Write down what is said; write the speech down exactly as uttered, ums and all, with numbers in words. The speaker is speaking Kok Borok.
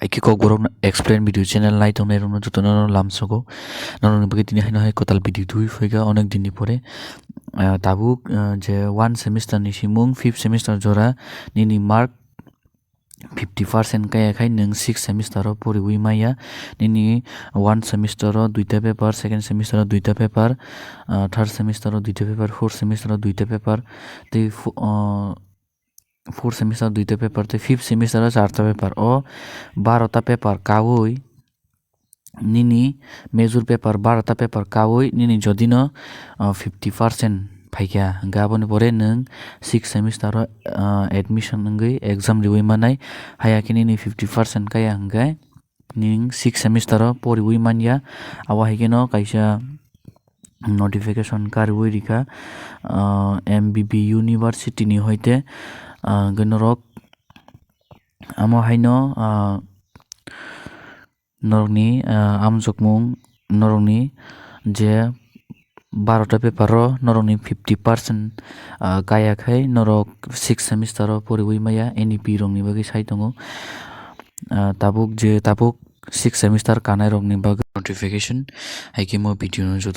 Aike kokborok explain video channel nai tongnai rokno jotono lamsogo. Norokni bagwi tini haino hai kwtal video twi phaikha onek dinni pore. Ah, tabuk, ah, je one semester ni simung fifth semester jora nini mark fifty percent kaya khai nwng sixth semester o poriwi maya. Nini one semester o duita paper, second semester o duita paper, ah, third semester o duita paper, fourth semester o duita paper, tei fo-, ah, fourth semester duita paper tei fifth semester o charta paper. O barota paper kaui nini major paper, barota paper kaui nini jodino, ah, fifty percent phaikha, hwnkhe aboni pore nwng sixth semester o, ah, admission wngwi exam riwi manai. Haya khe nini fifty percent kaya hwnkhe nwng sixth semester o poriwi manya. Abo hai kheno kaisa notification kariwi rikha, ah, M B B University ni hoite, ah, hwnkhe norok amo haino, ah, norokni, ah, amjokmung, norokni je barota paper o norokni fifty percent, ah, kaya khai norok sixth semester o poriwi maya, N E P rokni bagwi sai tongo. Ah, tabuk je tabuk sixth semester kanai rokni bagwi notification hai khe mo video no joto